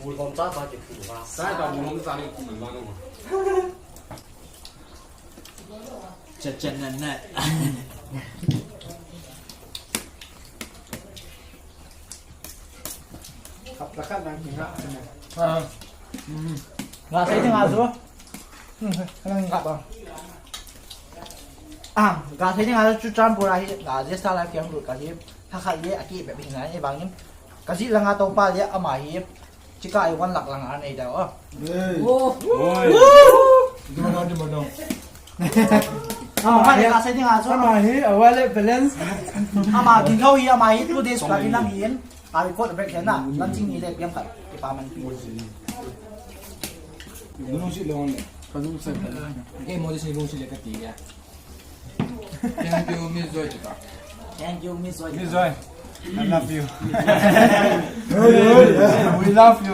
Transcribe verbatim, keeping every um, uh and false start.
Bulhom cha cha kiphu va. Sai ta bulhom cha ni kum ma no. Chat chat nan na. Khap la khat nang kinga. Ah. Hmm. Nga sai ni nga zo. Hmm, nang nga ba. Ah, nga sai ni nga zo chu chan pura hi, nga je sa la kiang ru ka hi. Ha kha ye a ki be bi na ni bang ni. Ka ji la nga to pa le ama hi. Chika i one lakh lang a nei da o. Hey. Oh. Oi. Di ma dong, di ma dong. Ama hi, ka sai ding a chu. Ama hi, a wallet balance. Ama, ding ho hi, ama hi, two days ka ding lang hin. A record break hin na. Lan ching ni le piang khat. Kipa man pi. Nung si long le. Ka nung si. Eh, mo si nung si le ka ti ya. Thank you, Miss Joy Chika. Thank you, Miss Joy. Miss Joy, I love you. We love you.